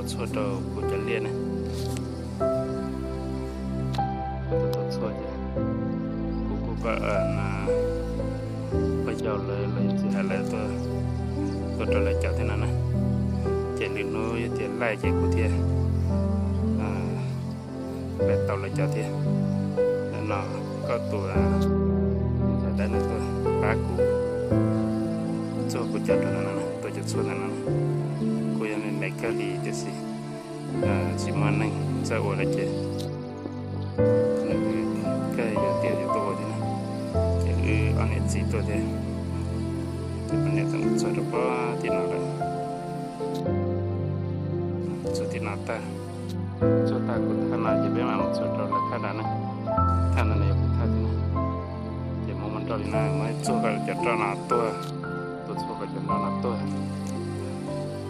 Tuaj txhua rau kuv cov liaj ne. Tuaj txhua ces kuv kuj kom pog yau lawv los yog txiv hais lawv tuaj rau lawv cov thiab no na. Ces lwm hnub yog tias laij ces kuv thiaj laij tau lawv cov thiab. No koj tus ntxhais dab no tuaj pab kuv txuag kuv cov rau no, tuaj cov txhua ntawm no. Kuj yog me me kawg li tiam sis tsis muaj neeg txawj ua lawm ces nws kawg yuav tias yuav tuaj ua thiab na. Ces wb ob niam txiv tuaj thiab, ces poj niam txawm mus txuag rau pem tim no lawm. Txuag tim no tag, txuag tag kuv thaj no ces peb mam mus txuag rau lawv thaj nrad na. Thaj no yog kuv thaj thiab na. Ces muab mus nroj li no, muab txuag kom cov nroj no tuag, tuaj txuag kom cov nroj no tuag,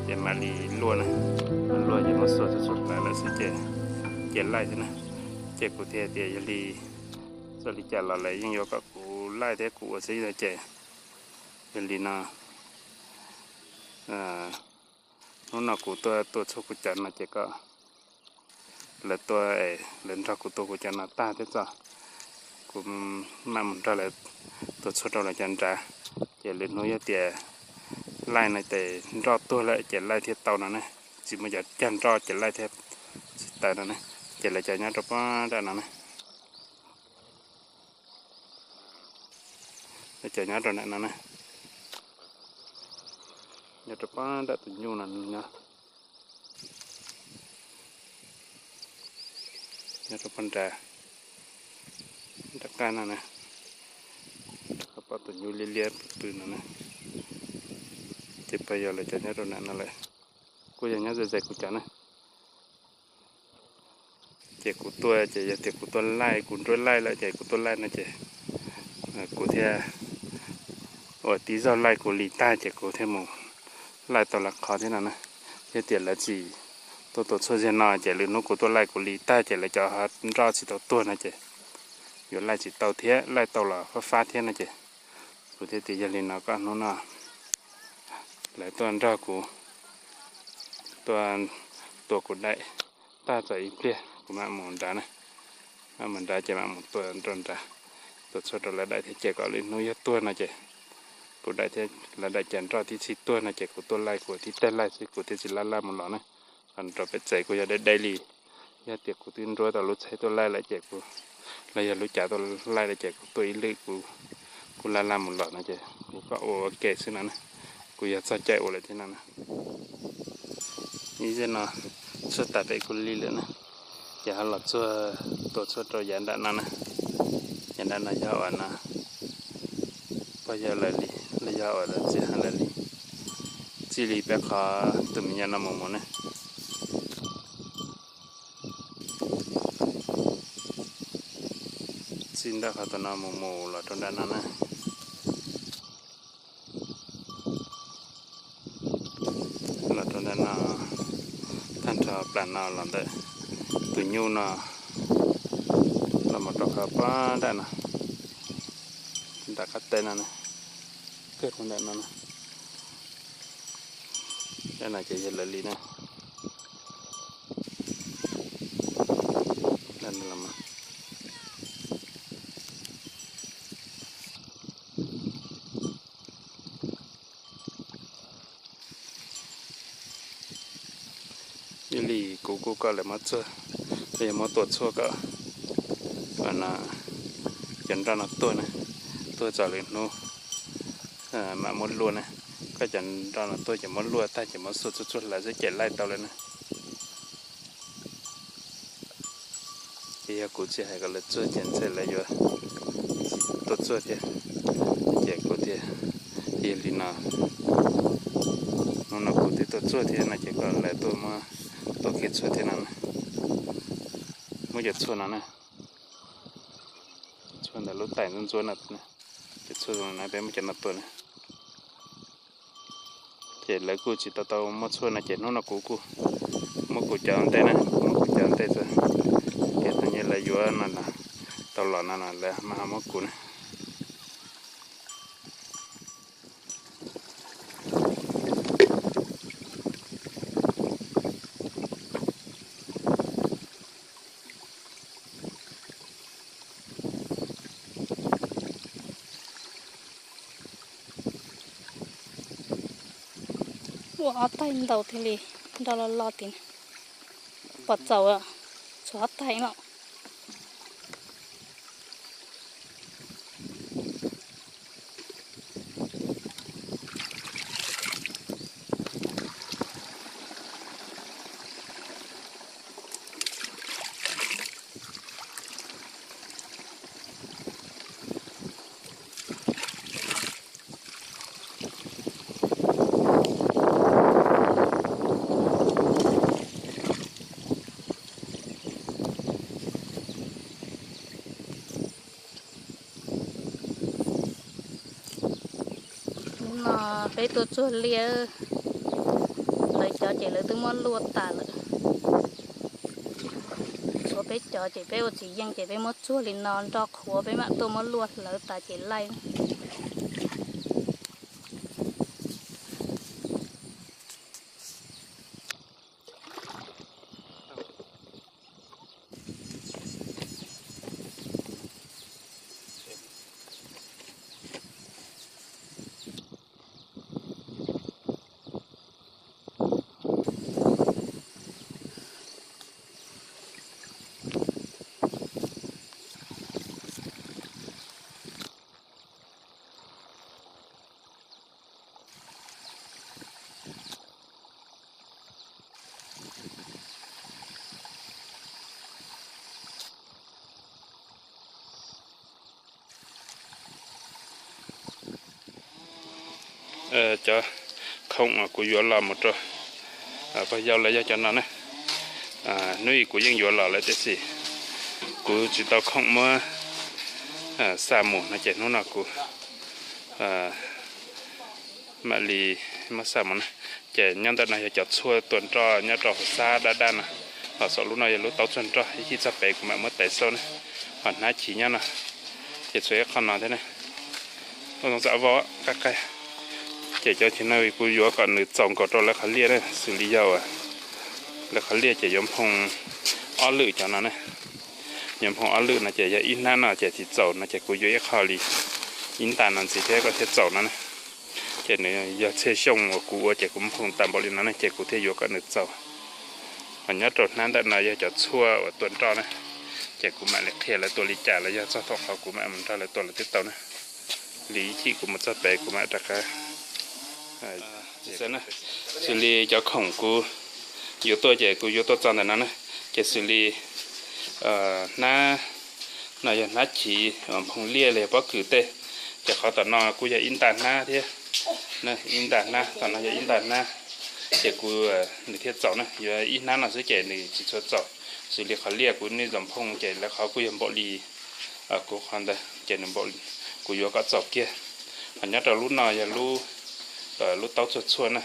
ces mam li luaj na. Luaj ces muab xuas txhua txhua hlais lawm xwb ces, ces laij thiab na. Ces kuv thiaj tias yog li txawm li cas los lawv yeej yuav kom kuv laij thiab kuv ua xwb no ces, yog li no hnub no kuv tuaj tua txhua kuv cov no ces kom lawv tuaj, lawv nrog kuv tua kuv cov no tag thiab txog, kuv mam mus nrog lawv tua txhua rau lawv cov nrad. Ces lwm hnub yog tias laij no ces nroj tuag lawm ces laij thiaj tau no ne. Tsis muaj cov cag nroj ces laij thiaj tsis tawm no ne. Ces lawv cov nyob rau pem nram no ne. Lawv cov nyob rau nram no ne. Nyob rau pem nram tus nyuj no nyob. Nyob rau pem nrad, nram qab no na, rau pem tus nyuj liab liab pw no na. Ces pog yau lawv cov nyob rau nram no lawm, kuj yog nyob ze ze kuv cov na. Ces kuv tuaj ces yog tias kuv tuaj laij, kuv nruab laij lawm ces kuv tuaj laij no ces kuv thiaj ua tib zaug laij kuv li tag ces kuv thiaj mus laij tau lawv qhov thiab no na. Yog tias lawv tsis tuaj tua txhua zaug no ces lwm hnub kuv tuaj laij kuv li tag ces lawv cov nroj tsis tau tuag no ces yuav laij tsis tau thiab, laij tau los fab fab thiab no ces kuv thiaj tias yog li no koj hnub no lawv tuaj nrog kuv tuaj tua kuv daim tag txog ib pliag kuv mam mus nrad na. Mam mus nrad ces mam mus tua rau nrad, tua txhua rau lawv daim thiab ces kom lwm hnub yog tuag no ces kuv daim thiab lawv daim cov nroj tib txhij tuag no ces kuv tuaj laij kuv tib teg laij xwb kuv thiaj tsis laj laj mus los na. Qhov rau pem tsev kuv yog deb deb li, yog tias kuv twb nruab tau lub tsheb tuaj laij lawm ces kuv, los yog lub cav tuaj laij lawm ces kuv tuaj ib lwm kuv kuj laj laj mus los no ces kuv kom ua ua ke xwb no na. Kuv yog txog caij ua lawm thiab no na. Ib zej no txuag tas pem kuv li lawm na, ces ho los txuag, tua txuag rau yav nram no na. Yav nram no yog uas no pog yawg lawv li, los yog uas lawv txiv hais lawv li, txij li peb qhov tus me nyuam no mus mus ne. Txij nram qhov tus no mus mus los rau nram no na. Los rau nram no, tag nrho plas no los ntawm tus nyuj no los mus rau qhov pab nram no, nram qab teb no na, kiag rau ntawm no na. Nram no ces yog lawv li na. Ib li kuv kuj kom lawv muab txuag, los yog muab tua txhua kom no, cov nroj no tuag na, tuag txog lwm hnub mam muab luaj na. Koj cov nroj no tuag ces muab luaj tag ces muab xuas txhua txhua hlawv xwb ces laij tau lawm na. Ces yog kuv tsis hais kom lawv txuag ces ntshe lawv yuav tsis tuaj txuag thiab. Ces kuv thiaj, yog li no, hnub no kuv twb tuaj txuag thiab no ces kom lawv tuaj muab tua kiag txhua thiab no na. Muab cov txhua no na, txhua ntawm lub taim ntxuab ntxuab no, cov txhua no peb muab cov no tua na. Ces lawv kuj tsis tau tau muab txhua no ces hnub no kuv kuj muab kuv cov ntej na, muab kuv cov ntej txog, ces thaum nyiaj lawv yuav no los tau los no los lawv mam ho muab kuv na. Ua ob taig ntaus thiaj li nrog loj loj tim. Pom txaus, tshuav ob taig no. Hnub no peb tuaj tsuag liaj, lawv cov ces lawv twb muab luaj tas lawm. Tshuav peb cov ces peb ua tsis yeej ces peb muab tsuag li no nrog qhuav peb mam tuaj muab luaj hlawv tas ces laij. Cov khoom uas kuv yuav los mus rau pog yau lawv yog cov no ne. Hnub ib kuv yeej yuav los lawm tiam sis kuv tsis tau khoom muab xa mus no ces hnub no kuv mam li muab xa mus na. Ces nyob ntawm no yog cov tshuaj tua nroj nyob rau hauv xab daj daj no, ho saum lub no yog lub taub tshuaj nroj, ib chim txog pem kuv mam muab tev xauj na. Ho hnab chiv nyob no, ces tshuav ib qho no thiab ne. Ua zoo txav voj qab qaib. Ces cov chiv no kuv yuav kom nws txaus nkaus rau lawv qhov liaj na, xws li yog uas lawv qhov liaj ces yuav nphoo ob lwm cov no na. Yuav nphoo ob lwm no ces yog ib hnab no ces tsis txaus no ces kuv yuav ib qho li ib nta no ntxiv thiab koj thiaj txaus no na. Ces nws yog txhia xyoo uas kuv ua ces kuv nphoo tas npaum li no ne ces kuv thiaj yuav kom nws txaus. Ho nyob rau hnab ntawm no yog cov tshuaj uas tua nroj na, ces kuv mam li qhia lawv tua li cas los yog txog thaum qhov kuv mam mus nrog lawv tua lawv twb tau na. Li ib chim kuv mus txog pem kuv mam rov qab. Xws li cov khoom kuv yuav tuaj ces kuv yuav tuaj txog ntawm no na, ces xws li hnab no yog hnab chiv uas nphoo liaj los yog pob kws tej, ces qhov tom no kuj yog ib nta hnab thiab. Ib nta hnab, tom no yog ib nta hnab, ces kuv, nws thiaj txaus na. Yuav ib hnab no xwb ces nws tsis tshua txaus, xws li qhov liaj kuv nej zaum nphoo ces lawv qhov kuj yog npaum li kuv qhov ntawd ces nws npaum, kuv yuav kom txaus kiag. Ho nyob rau lub no yog lub, lub taub tshuaj tshuaj na.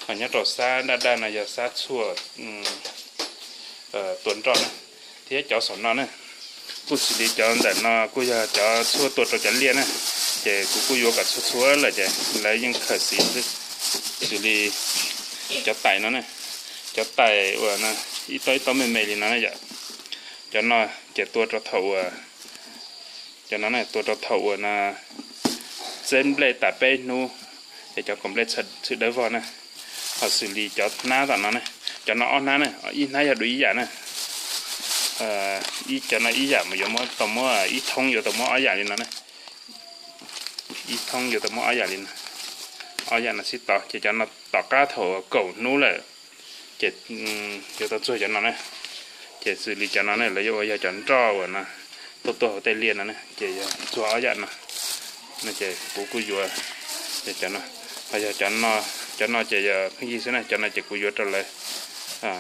Ho nyob rau xab daj daj no yog xab tshuaj tua nroj na. Thiab cov saum no na, kuj xws li cov ntawm no kuj yog cov tshuaj tua rau cov liaj na, ces kuv kuj yuav kom txhua txhua lawm ces lawv yeej khaws xis xwb. Xws li cov tais no na, cov tais uas no ib taub ib taub me me li no na yom. Cov no ces tua rau thaum uas, cov no na tua rau thaum uas no txeb nplej tas peb hnub, ces cov kaum nplej txhwm dawb vog na. Ho xws li cov hnab tom no na, cov no ob hnab na, ib hnab yog dua ib yam na. Cov no ib yam mas yuav muab tau muab ib thoob yuav tau muab ob yam li no na. Ib thoob yuav tau muab ob yam li no, ob yam no sib tov ces cov no tom qab thaum kaum hnub lawm, ces yuav tau txuag cov no na. Ces xws li cov no na lawv yuav ua yog cov nroj uas no tuaj tuaj hauv tej liaj no na, ces yog txuag ob yam no. No ces kuv kuj yuav, cov no, ho yog cov no ces yog pheej yig xwb na, cov no ces kuv yuav rau lawv.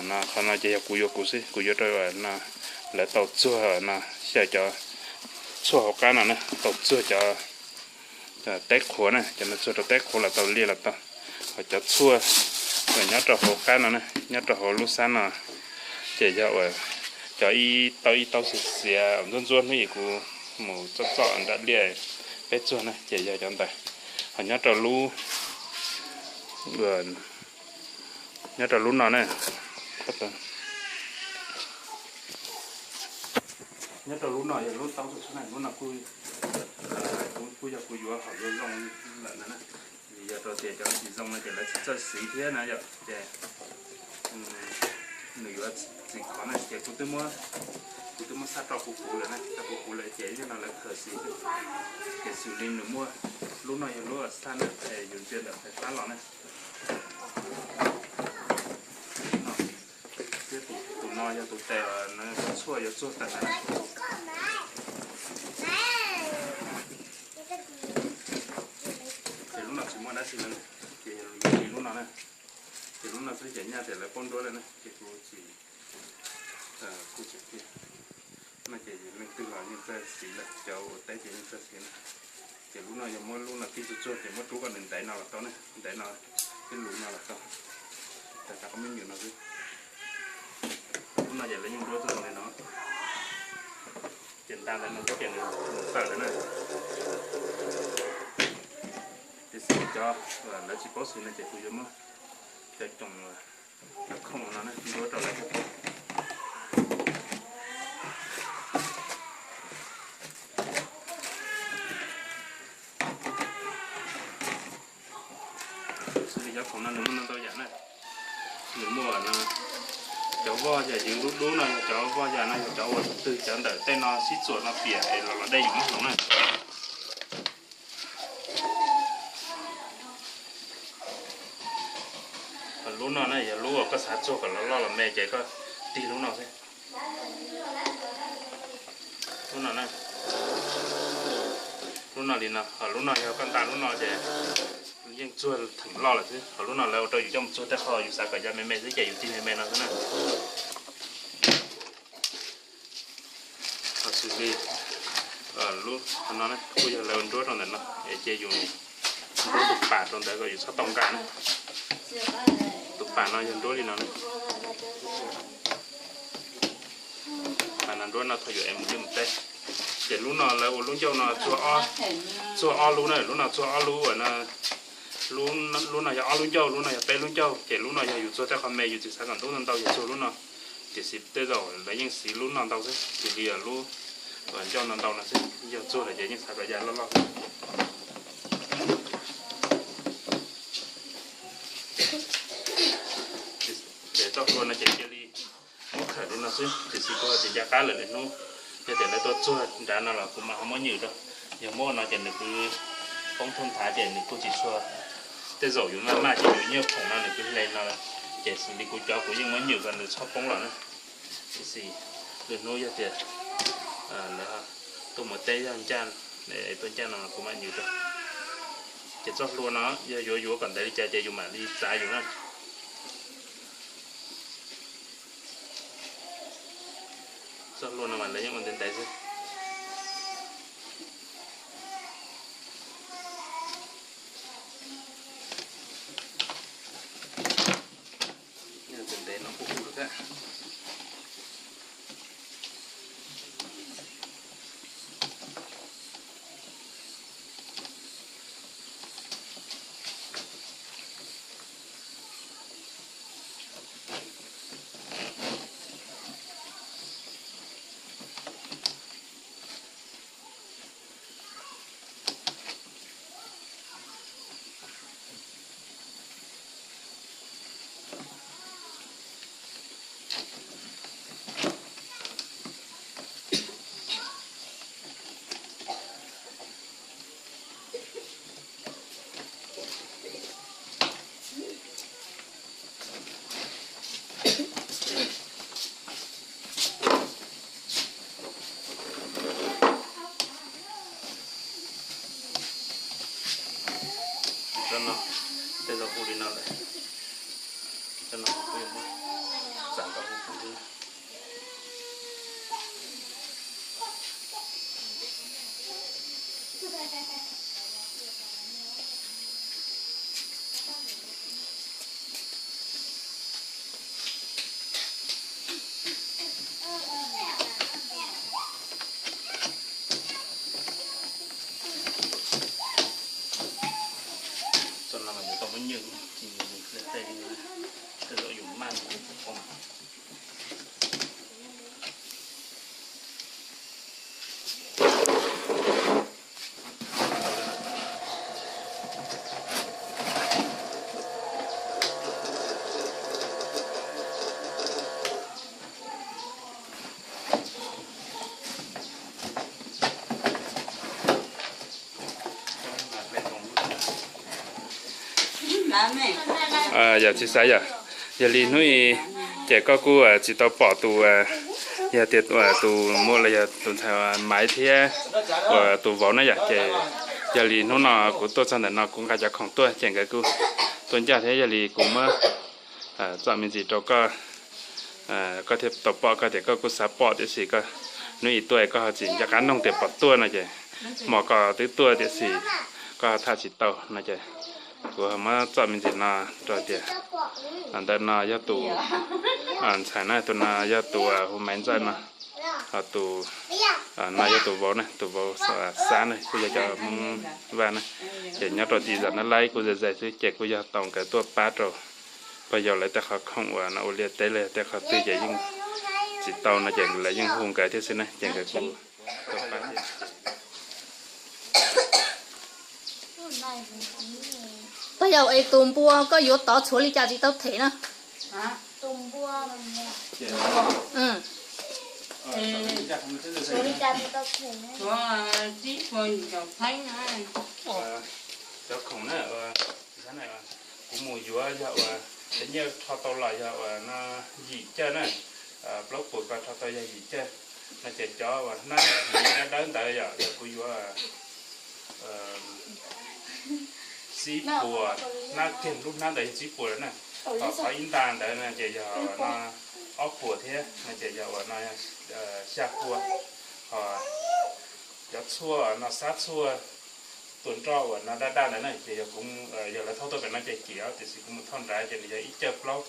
No qhov no ces yog kuv yuav kuv xwb, kuv yuav rau no, lawv tau txuag no xyaw cov tshuaj hauv qab no na, tau txuag cov teb qhuav na, cov no txuag rau teb qhuav los tau, liaj los tau. Ho cov tshuaj uas nyob rau hauv qab no na, nyob rau hauv lub xab no, ces yog uas cov ib taub ib taub xiav xiav ntxuab ntxuab hnub ib kuv mus txoj txoj nram liaj peb txuag na, ces yog cov ntawd. Ho nyob rau lub, nyob rau lub no na, nyob rau lub no yog lub taub, lub no kuj, kuj yog kuv yuav hauv zoo zoo lawm ntawd na. Yog rau tias cov tsis zoo no ces lawv tsis txawj siv thiab na yom, ces nws yuav txim khov na. Ces kuv twb muab, kuv twb muab xab rau kuv kuv lawm na, rau kuv kuv lawm ces yog no lawv khaws siv xwb. Ces xws li nws muaj, lub no yog lub xab na, yus ntsia ntawm fais fab los na. Thiab tus no yog tus tes uas tshuaj yuav txuag tag na. Ces lub no tsis muaj dab tsi no, ces yog li lub no na. Ces lub no xwb ces nyaj tias lawv paub nruab lawm na, ces kuv tsis, kuv tsis qhia. No ces leej twg los yeej txawj siv lawm, cov ua teb ces yeej txawj siv na. Ces lub no yog muab lub no tib tsuag tsuag ces muab rub kom nws ntev no los tau na, ntev no, ib lus no los tau. Rau qhov me nyuam no xwb. Lub no ces lawv yeej nruab txog ntawm no. Ces nta ntawm no xwb ces nws tawm lawm na. Tiam sis cov lawv tsis paub siv no ces kuv yuav muab cov coom, cov khoom no nruab rau lawv thiaj paub. Xws li cov khoom no nws muaj ntau yam na. Nws muaj no, cov voj yam ywv dub dub no yog cov voj yam no yog cov uas twg cov ntawm tej no sib txuam no piam es los los dej yus muab hloov na. Lub no na yog lub uas koj xav txuag kom los loj los me ces koj tig lub no xwb. Lub no na, lub no li no, ho lub no yog koj nta lub no ces yeej txuag theem loj lawm xwb. Ho lub no lawv ua rau yus coj mus txuag tej qho yus xav kom ya me me xwb ces yus tig me me no xwb na. Ho xws li lub no kuj yog lawv nruab rau ntawm no es cia yus nruab tus pam rau ntawd kom yus txhob tau nqa na. Tus pam no yog nruab li no na. Pam no nruab no thaum yus ev mus liaj mus teb. Ces lub no lawv ua lub ncauj no txuag ob lub na, lub no txuag ob lub uas no, lub no yog ob lub ncauj, lub no yog peb lub ncauj. Ces lub no yog yus txuag tej qho me yus tsis xav kom ntub ntau ntau yus txuag lub no. Tiam sis tej zaum lawv yeej siv lub no ntau xwb, xws li lub ncauj no ntau no xwb, yog txuag lawm ces yeej xav kom ya loj loj. Ces txoj hlua no ces cia li muab khawm li no xwb, tiam sis kuv hais tias ncaj qab lawm lwm hnub yog tias lawv tuaj txuag nrad no los kuv mam ho muab nywm rau. Yog muab no ces nws kuj poob thooj nthav ces nws kuj tsis tshua, tej zaum yus maj maj ces yus nyiaj khoom no nws kuj hle no, ces xws li kuv cov kuv yeej muab nywm kom nws txhob poob los na. Tiam sis lwm hnub yog tias lawv tuaj mus teb yog ncaj, tuaj ncaj no kuv mam nywm rau. Ces txoj hlua no yog yuav yuav kom ntev li cas ces yus mam li txav yus na. Txoj hlua no mas lawv yeej ua ntev ntev xwb. Ntev no kuj kuj thiab. Txoj no tej zaum hu li no lawm. Txoj no kuj yuav muab txav kom hu li no. Txoj no mas yuav tau muab nywm, tsis nywm nws Yog tsis xav yog, yog li hnub i ces koj kuj tsis tau pom tus, yog tias tus muam los yog tus ntxhais Maiv thiab uas tus vauv na yom, ces yog li hnub no kuv tuaj txog ntawm no kuv nqa cov khoom tuaj ces nkawd kuj tuaj ncaj thiab, yog li kuv muab txoj me ntsis rau koj, koj thiaj tau pom, koj tias koj kuj xav pom tiam sis koj hnub i tuaj koj ho tsis nco qab noog tias pom tuaj no ces hmo ko twb tuaj tiam sis koj ho tham tsis tau no ces kuv ho muab txoj me ntsis no rau tias ntawm no yog tus ntxhais na, tus no yog tus hu Maiv Ntxawj no, ho tus no yog tus vauv na, tus vauv Xab na, kuj yog cov Hmoob Vaj na. Ces nyob rau tim zos Nab Laib kuj ze ze xwb ces kuj yog tau nkawd tuaj pab rau pog yau lawv tej qhov khoom uas no ua liaj teb los tej qhov twg ces yeej tsis tau no ces lawv yeej hu nkawd thiab xwb na ces nkawd kuj tuaj pab thiab. Pog yau, es tus npua koj yuav tod tshuav li cas tsis tau them na? Cov khoom na, kuv mus yuav yog uas cov nyiaj rho tau los yog uas no yim cawj na, plaub puas ko rho tau yog yim cawj. No ces cov uas hnab dawb dawb ntawd yog kuv yuav tsib puas, hnab kiag lub hnab ntawd yog tsib puas lawm na. Ho qhov ib nta ntawd no ces yog no ob puas thiab, no ces yog uas no xya puas. Ho cov tshuaj no xab tshuaj tua nroj uas no daj daj ntawd na ces yog lawv thauj tuaj pem no ces kim, tiam sis kuv mus thauj nrad ces nws yog ib cawj plaub.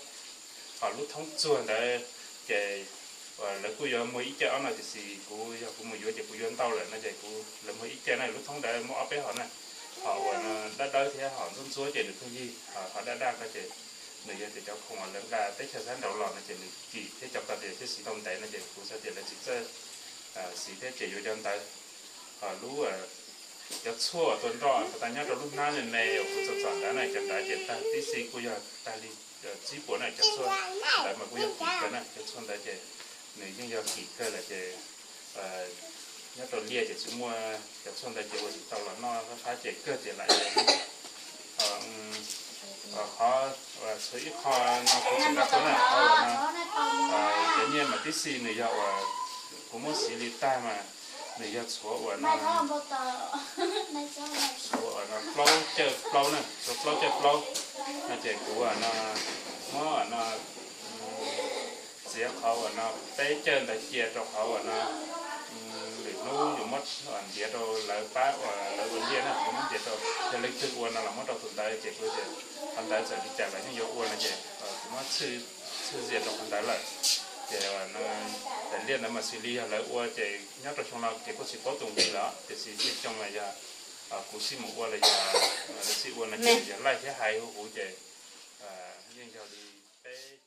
Ho lub thoob txuag ntawd ces lawv kuj yuav muag ib cawj ob no tiam sis kuv yog kuv mus yuav ces kuv yuav ntau lawm no ces kuv lawv muag ib cawj na, lub thoob ntawd muaj ob peb hom na. Ho uas no dawb dawb thiab ho ntxuab ntxuab ces nws pheej yig, ho daj daj ko ces nws yog tias cov khoom uas lawv nqa teb chaws sab nraud los no ces nws kim thiab cov ko tias thiab siv tau ntev no ces kuv xav tias lawv tsis txawj siv thiab ces yuav cov ntawd. Ho lub cov tshuaj tua nroj uas tas nyob rau lub hnab me me uas kuv txom txom ntawd na, cov ntawd ces tag tib si kuj yog tag li tsib puas na, cov tshuaj ntawd mas kuj yog kim kawg na, cov tshuaj ntawd ces nws yeej yog kim kawg lawm ces nyob rau liaj ces tsis muaj, cov tshuaj ntawd ces ua tsis tau los noj fab fab ces kawg tias lam Qhov, tshuav ib qho no kuv tsis nqa tuaj na, qhov uas no, cov nyiaj mas tib si nws yog uas kuv muab siv li tag mas nws yog tshuav uas no, tshuav uas no plaub cawj plaub na, tshuav plaub cawj plaub. No ces kuv uas no muab uas no txiav qhov uas no peb cawj ntawd cia rau qhov uas no lwm hnub yus muab ntiav rau lawv pab uas lawv ua liaj na, kuv muab ntiav rau, yog leej twg ua no los muab rau tus ntawd ces kuv tias qhov ntawd txawm li cas lawv yeej yuav ua no ces kuv muab txhwj zias rau qhov ntawd lawm. Ces daim liaj ntawd mas xws li yog lawv ua ces nyob rau xyoo no ces kuj tsis paub tus nqi lawm tiam sis xyoo mas yog kuv sij mus ua los yog lawv sij ua no ces yog laij thiab hais huv huv ces yeej yog li peb